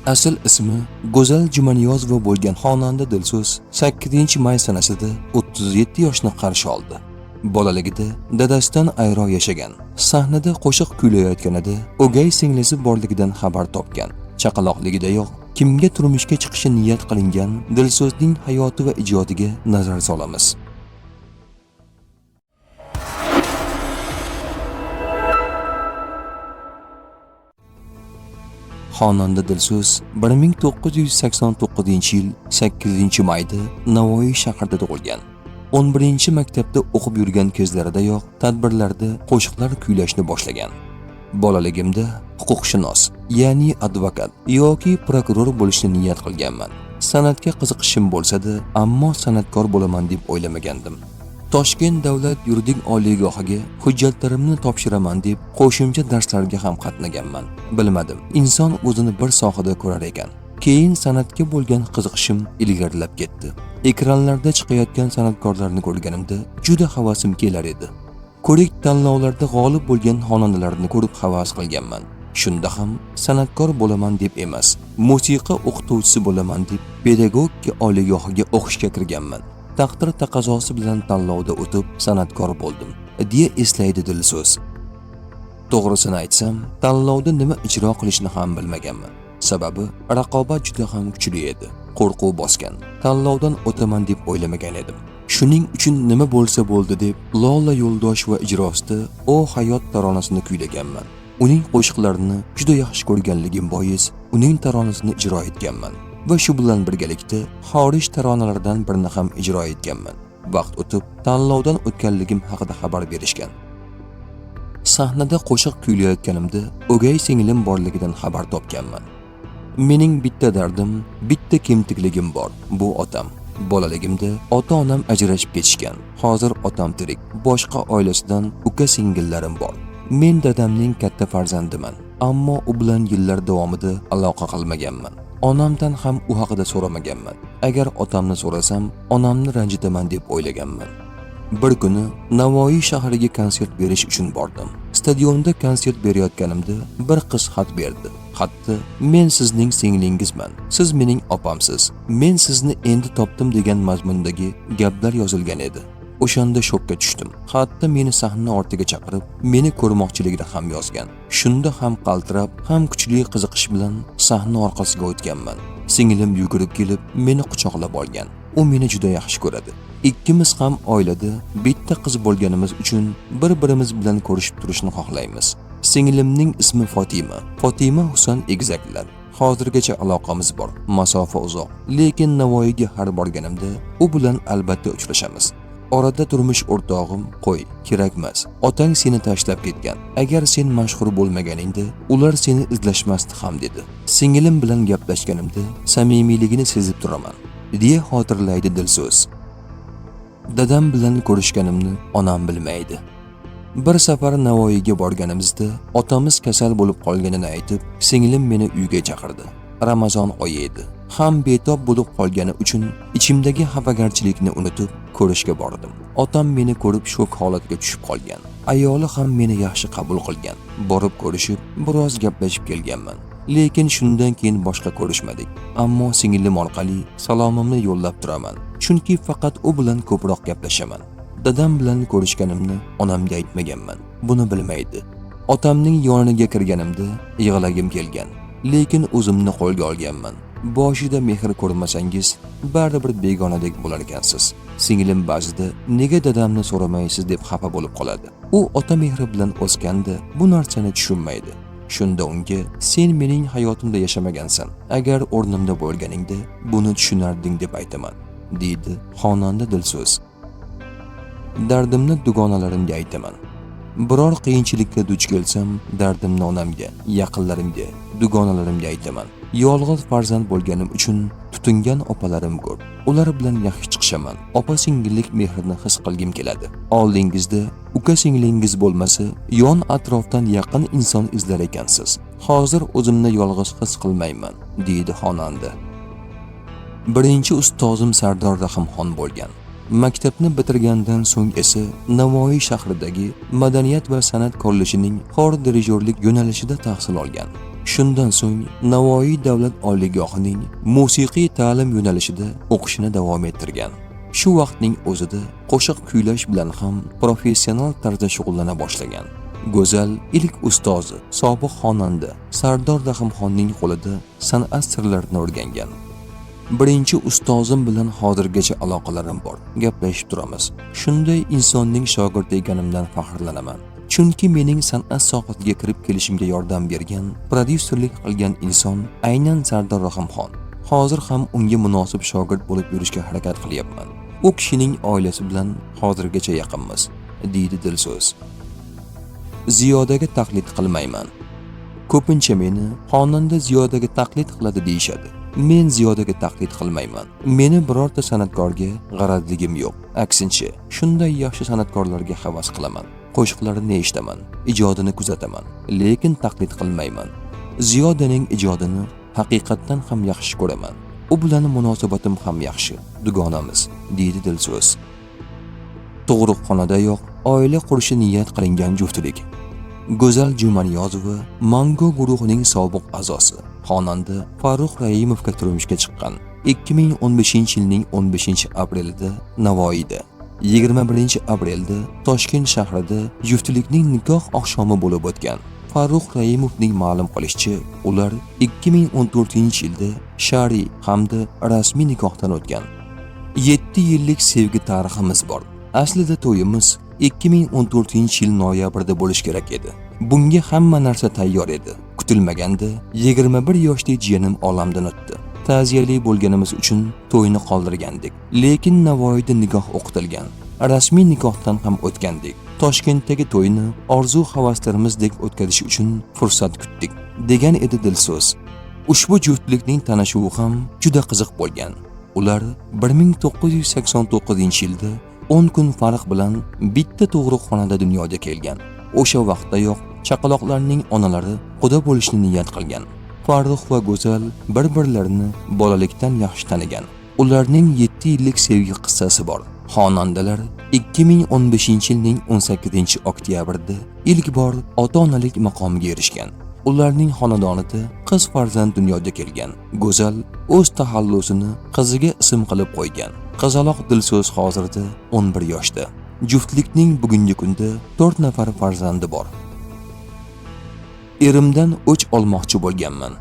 Asl ismi Go'zal Jumaniyozova bo'lgan xonanda Dilso'z 8 may sanasida 37 yoshni qarshi oldi. Bolaligida dadasidan ayro yashagan. Sahnada qo'shiq kuylayotganida o'gay singlisi borligidan xabar topgan. Chaqaloqligidayoq kimga turmushga chiqishi niyat qilingan Dilso'zning hayoti va ijodiga nazar solamiz. Xonanda Dilso'z 1989-yil 8-mayda Navoiy shahrida tug'ilgan. 11-maktabda o'qib yurgan kezlaridayoq tadbirlarda qo'shiqlar kuylashni boshlagan. Bolaligimda huquqshunos, ya'ni advokat yoki prokuror bo'lishni niyat qilganman. San'atga qiziqishim bo'lsa-da, ammo san'atkor bo'laman deb o'ylamagandim. Toshkent davlat yuridik oliygohiga hujjatlarimni topshiraman deb qo'shimcha darslarga ham qatnaganman. Bilmadim, inson o'zini bir sohada ko'rar ekan. Keyin san'atga bo'lgan qiziqishim ilgarilab ketdi. Ekranlarda chiqayotgan san'atkorlarni ko'rganimda juda havasim kelar edi. Ko'rik tanlovlarda g'olib bo'lgan xonandalarni ko'rib havas qilganman. Shunda ham san'atkor bo'laman deb emas, musiqa o'qituvchisi bo'laman deb pedagogika oliygohiga o'qishga kirganman. Taqdir taqozosi bilan tanlovda o'tib san'atkor bo'ldim, deya eslaydi Dilso'z. To'g'risini aytsam, tanlovda nima ijro qilishni ham bilmaganman. Sababi raqobat juda ham kuchli edi. Qo'rquv bosgan. Tanlovdan o'taman deb o'ylamagan edim. Shuning uchun nima bo'lsa bo'ldi deb Lola Yo'ldosheva ijrosida "O hayot" taronasini kuylaganman. Uning qo'shiqlarini juda yaxshi ko'rganligim bois uning taronasini ijro etganman va shu bilan birgalikda xorij taronalaridan birini ham ijro etganman. Vaqt o'tib tanlovdan o'tganligim haqida xabar berishgan. Sahnada qo'shiq kuylayotganimda o'gay singlim borligidan xabar topganman. Mening bitta dardim, bitta kemtikligim bor. Bu otam. Bolaligimda ota-onam ajrashib ketishgan. Hozir otam tirik. Boshqa oilasidan uka singillarim bor. Men dadamning katta farzandiman. Ammo u bilan yillar davomida aloqa qilmaganman. Onamdan ham u haqida so'ramaganman. Agar otamni so'rasam, onamni ranjitaman deb o'ylaganman. Bir kuni Navoiy shahriga konsert berish uchun bordim. Stadionda konsert berayotganimda bir qiz xat berdi. Xatda "Men sizning singlingizman. Siz mening opamsiz. Men sizni endi topdim" degan mazmundagi gaplar yozilgan edi. O'shanda shokka tushdim. Xatda meni sahna ortiga chaqirib, meni ko'rmoqchiligini ham yozgan. Shunda ham qaltirab, ham kuchli qiziqish bilan sahna orqasiga o'tganman. Singlim yugurib kelib, meni quchoqlab olgan. U meni juda yaxshi ko'radi. Ikkimiz ham oilada bitta qiz bo'lganimiz uchun bir-birimiz bilan ko'rishib turishni xohlaymiz. Singlimning ismi Fotima. Fotima Husan egizaklar. Hozirgacha aloqamiz bor. Masofa uzoq, lekin Navoiyga har borganimda u bilan albatta uchrashamiz. Orada turmush o'rtog'im "Qo'y, kerakmas. Otang seni tashlab ketgan. Agar sen mashhur bo'lmaganingda, ular seni izlashmasdi ham" dedi. Singlim bilan gaplashganimda samimiyligini sezib turaman, deya xotirlaydi Dilso'z. Dadam bilan ko'rishganimni onam bilmaydi. Bir safar Navoiyga borganimizda otamiz kasal bo'lib qolganini aytib, singlim meni uyga chaqirdi. Ramazon oyi edi. Ham betob bo'lib qolgani uchun ichimdagi xafagarchilikni unutib ko'rishga bordim. Otam meni ko'rib shok holatiga tushib qolgan. Ayoli ham meni yaxshi qabul qilgan. Borib ko'rishib, biroz gaplashib kelganman. Lekin shundan keyin boshqa ko'rishmadik. Ammo singlim orqali salomimni yo'llab turaman. Chunki faqat u bilan ko'proq gaplashaman. Dadam bilan ko'rishganimni onamga aytmaganman. Buni bilmaydi. Otamning yoniga kirganimda yig'lagim kelgan. Lekin o'zimni qo'lga olganman. Boshida mehr ko'rmasangiz, baribir begonadek bo'lar ekansiz. Singlim ba'zida nega dadamni so'ramaysiz deb xafa bo'lib qoladi. U ota mehri bilan o'sganda bu narsani tushunmaydi. Shunda unga "Sen mening hayotimda yashamagansan. Agar o'rnimda bo'lganingda buni tushunarding" deb aytaman, deydi xonanda Dilso'z. Dardimni dugonalarimga aytaman. Biror qiyinchilikka duch kelsam, dardimni onamga, yaqinlarimga, dugonalarimga aytaman. Yolg'iz farzand bo'lganim uchun tutingan opalarim ko'p. Ular bilan yaxshi chiqishaman. Opa singillik mehrini his qilgim keladi. Oldingizda uka singlingiz bo'lmasa, yon atrofdan yaqin inson izlar ekansiz. Hozir o'zimni yolg'iz his qilmayman, deydi xonanda. Birinchi ustozim Sardor Rahimxon bo'lgan. Maktabni bitirgandan so'ng esa Navoiy shahridagi Madaniyat va san'at kollejining xor dirijorlik yo'nalishida tahsil olgan. Shundan so'ng Navoiy davlat oliygohining musiqiy ta'lim yo'nalishida o'qishini davom ettirgan. Shu vaqtning o'zida qo'shiq kuylash bilan ham professional tarzda shug'ullana boshlagan. Go'zal ilk ustozi sobiq xonanda Sardor Rahimxonning qo'lida san'at sirlarini o'rgangan. Birinchi ustozim bilan hozirgacha aloqalarim bor, gaplashib turamiz. Shunday insonning shogirdi ekanimdan faxrlanaman. Chunki mening san'at sohasiga kirib kelishimga yordam bergan, prodyuserlik qilgan inson aynan Sardor Rahimxon. Hozir ham unga munosib shogird bo'lib yurishga harakat qilyapman. U kishining oilasi bilan hozirgacha yaqinmiz, deydi Dilso'z. Ziyodaga taqlid qilmayman. Ko'pincha meni xonanda Ziyodaga taqlid qiladi deyishadi. Men Ziyodaga taqlid qilmayman. Meni birorta san'atkorga g'arazligim yo'q. Aksincha, shunday yaxshi san'atkorlarga havas qilaman. Qo'shiqlarini eshitaman, ijodini kuzataman, lekin taqlid qilmayman. Ziyodaning ijodini haqiqatdan ham yaxshi ko'raman. U bilan munosabatim ham yaxshi, dugonamiz, deydi Dilso'z. Tug'ruqxonadayoq oila qurishi niyat qilingan juftlik. Go'zal Jumaniyozova Mango guruhining sobiq a'zosi, xonanda Farruh Raimovga turmushga chiqqan. 2015-yilning 15-aprelida Navoiyda, 21-aprelda Toshkent shahrida juftlikning nikoh oqshomi bo'lib o'tgan. Farruh Raimovning ma'lum qilishicha, ular 2014-yilda shar'iy hamda rasmiy nikohdan o'tgan. 7 yillik sevgi tariximiz bor. Aslida to'yimiz 2014-yil noyabrda bo'lishi kerak edi. Bunga hamma narsa tayyor edi. Kutilmaganda 21 yoshli jiyanim olamdan o'tdi. Ta'ziyali bo'lganimiz uchun to'yni qoldirgandik. Lekin Navoiyda nikoh o'qitilgan. Rasmiy nikohdan ham o'tgandik. Toshkentdagi to'yni orzu havaslarimizdek o'tkazish uchun fursat kutdik, degan edi Dilso'z. Ushbu juftlikning tanishuvi ham juda qiziq bo'lgan. Ular 1989-yilda 10 kun farq bilan bitta tug'ruqxonada dunyoga kelgan. O'sha vaqtdayoq chaqaloqlarning onalari quda bo'lishni niyat qilgan. Farruh va Go'zal bir-birlarini bolalikdan yaxshi tanigan. Ularning 7 yillik sevgi qissasi bor. Xonandalar 2015-yilning 18-oktyabrida ilk bor ota-onalik maqomiga erishgan. Ularning xonadonida qiz farzand dunyoga kelgan. Go'zal o'z taxallusini qiziga ism qilib qo'ygan. Qizaloq Dilso'z hozirda 11 yoshda. Juftlikning bugungi kunda 4 nafar farzandi bor. Erimdan o'ch olmoqchi bo'lganman.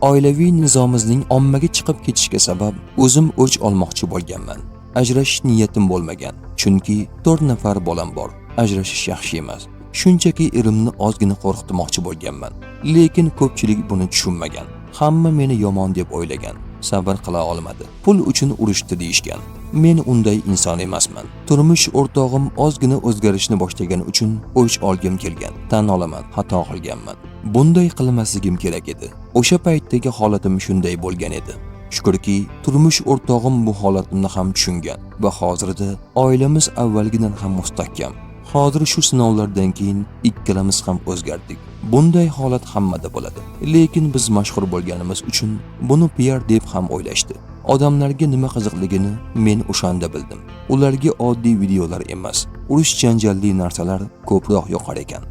Oilaviy nizomimizning ommaga chiqib ketishiga sabab o'zim o'ch olmoqchi bo'lganman. Ajrashish niyatim bo'lmagan, chunki 4 nafar bolam bor. Ajrashish yaxshi emas. Shunchaki erimni ozgina qo'rqitmoqchi bo'lganman. Lekin ko'pchilik buni tushunmagan. Hamma meni yomon deb o'ylagan. Sabr qila olmadi. Pul uchun urushdi deyishgan. Men unday inson emasman. Turmush o'rtog'im ozgina o'zgarishni boshlagani uchun o'ch olgim kelgan. Tan olaman, xato qilganman. Bunday qilmasligim kerak edi. O'sha paytdagi holatim shunday bo'lgan edi. Shukrki, turmush o'rtog'im bu holatimni ham tushungan va hozirda oilamiz avvalgidan ham mustahkam. Hozir shu sinovlardan keyin ikkalamiz ham o'zgardik. Bunday holat hammada bo'ladi. Lekin biz mashhur bo'lganimiz uchun buni PR deb ham o'ylashdi. Odamlarga nima qiziqligini men o'shanda bildim. Ularga oddiy videolar emas, urush janjalli narsalar ko'proq yoqar ekan,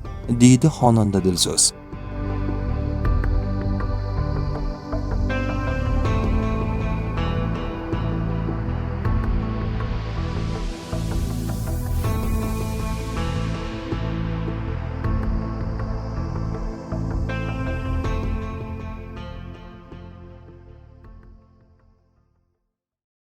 deydi xonanda Dilso'z.